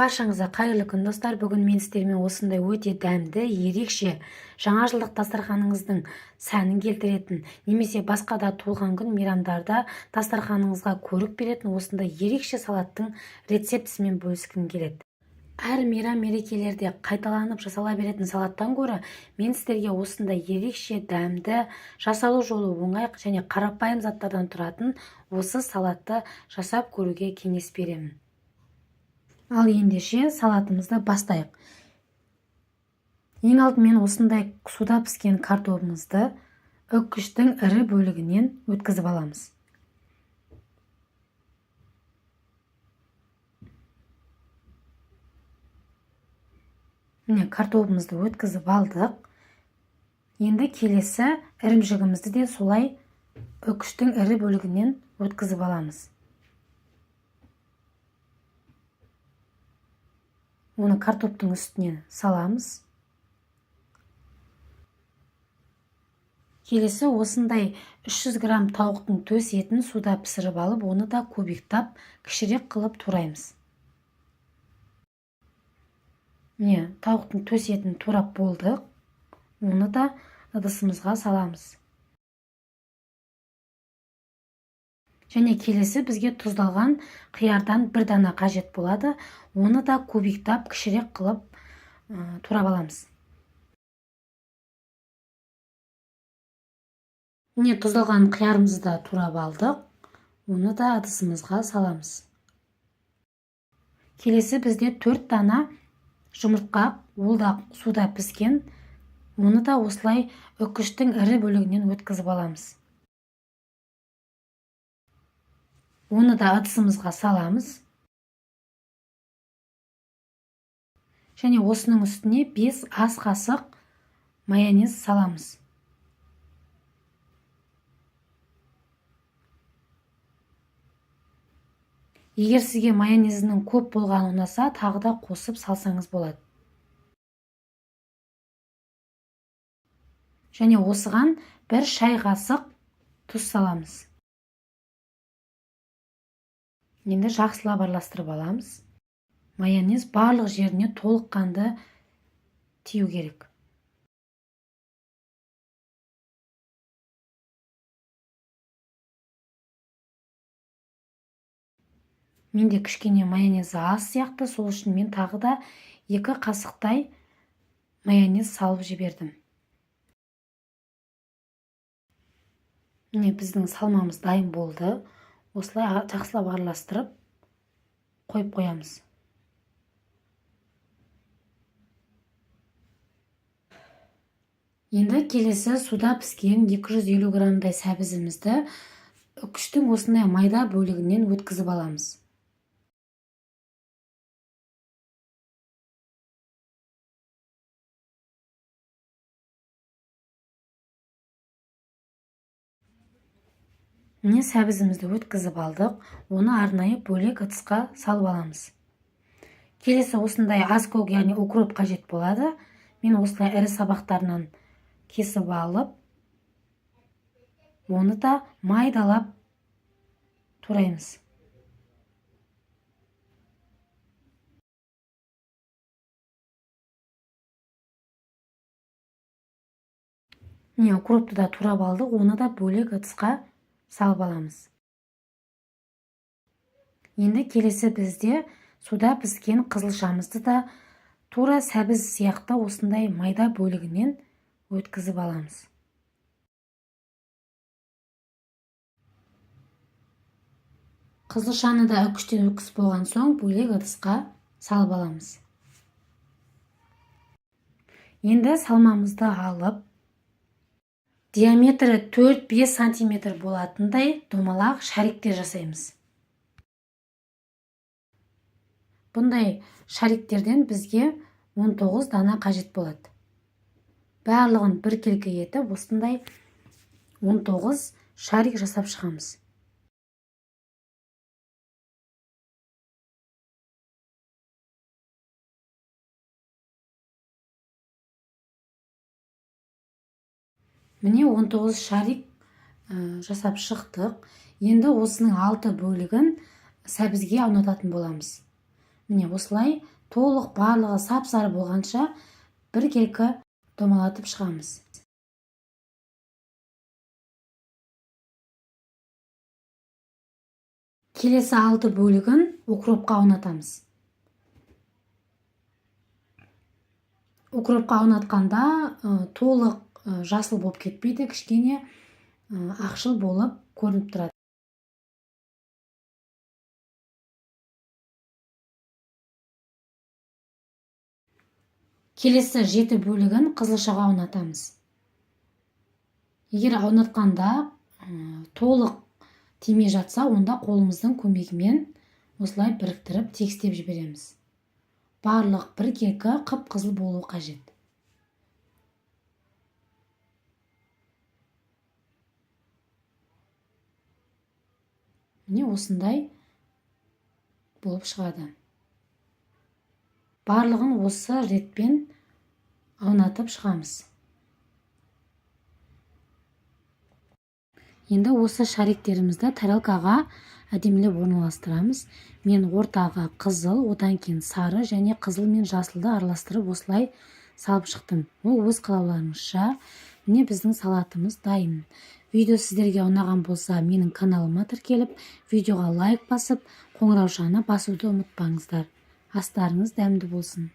Баршаңызға қайырлы күн, достар! Бүгін мен сіздермен осындай өте дәмді, ерекше жаңа жылдық дастарханыңыздың сәнін келтіретін немесе басқа да туылған күн, мейрамдарда дастарханыңызға көрік беретін осындай ерекше салаттың рецептісімен бөліскім келеді. Әр мейрам, мерекелерде қайталанып жасала беретін салаттан гөрі мен сіздерге осындай ерекше дәмді, жасалу жолы оңай және қарапайым заттардан тұратын осы салатты жасап көруге кеңес беремін. Ал ендеше салатымызды бастайық. Ең алдымен осындай суда піскен картобымызды үккіштің ірі бөлігінен өткізіп аламыз. Міне, картобымызды өткізіп алдық. Енді келесі ірімшігімізді де солай үккіштің ірі бөлігінен өткізіп аламыз. Оны картоптың үстіне саламыз. Келесі осындай 300 грамм тауықтың төс етін суда пісіріп алып, оны да кубиктап, кішірек қылып тураймыз. Міне, тауықтың төс етін турап болдық. Оны да ыдысымызға саламыз. Және келесі бізге тұздалған қиярдан бір дана қажет болады. Оны да кубиктап, кішірек қылып турап аламыз. Міне, тұздалған қиярымызды да турап алдық. Оны да ыдысымызға саламыз. Келесі бізде 4 дана жұмыртқа, ол да суда піскен. Оны да осылай үккіштің ірі бөлігінен өткізіп аламыз. Оны да ыдысымызға саламыз. Және осының үстіне 5 ас қасық майонез саламыз. Егер сізге майонезінің көп болғаны ұнаса, тағы да қосып салсаңыз болады. Және осыған 1 шай қасық тұз саламыз. Енді жақсылап араластырып аламыз. Майонез барлық жеріне толыққанды тию керек. Менде кішкене майонезі аз сияқты, сол үшін мен тағы да 2 қасықтай майонез салып жібердім. Міне, біздің салмамыз дайын болды. Осылай жақсылап араластырып қойып қоямыз. Енді келесі суда піскен 250 граммдай сәбізімізді үккіштің осындай майда бөлігінен өткізіп аламыз. Міне, сәбізімізді өткізіп алдық. Оны арнайы бөлек ыдысқа салып аламыз. Келесі осындай аскөк, яғни укроп қажет болады. Мен осылай ірі сабақтарынан кесіп алып, оны да майдалап тураймыз. Міне, укропты да турап алдық, оны да бөлек ыдысқа салып аламыз. Енді келесі бізде суда піскен қызылшамызды да тура сәбіз сияқты осындай майда бөлігінен өткізіп аламыз. Қызылшаны да үккіштен өткізіп болған соң бөлек ыдысқа салып аламыз. Енді салмамызды алып, диаметрі 4-5 сантиметр болатындай домалақ шариктер жасаймыз. Бұндай шариктерден бізге 19 дана қажет болады. Барлығын біркелкі етіп, осындай 19 шарик жасап шығамыз. Міне, 19 шарик жасап шықтық. Енді осының 6 бөлігін сәбізге аунататын боламыз. Міне, осылай толық барлығы сап-сары болғанша біркелкі домалатып шығамыз. Келесі 6 бөлігін укропқа аунатамыз. Укропқа аунатқанда толық жасыл болып кетпейді, кішкене ақшыл болып көрініп тұрады. Келесі 7 бөлігін қызылшаға аунатамыз. Егер аунатқанда толық тимей жатса, онда қолымыздың көмегімен осылай біріктіріп тегістеп жібереміз. Барлық біркелкі қып-қызыл болуы қажет. Міне, осындай болып шығады. Барлығын осы ретпен аунатып шығамыз. Енді осы шариктерімізді тарелкаға әдемілеп орналастырамыз. Мен ортаға қызыл, одан кейін сары және қызыл мен жасылды араластырып осылай салып шықтым. Ол өз қалауларыңызша. Міне, біздің салатымыз дайын. Видео сіздерге ұнаған болса, менің каналыма тіркеліп, видеоға лайк басып, қоңыраушаны басуды ұмытпаңыздар. Астарыңыз дәмді болсын.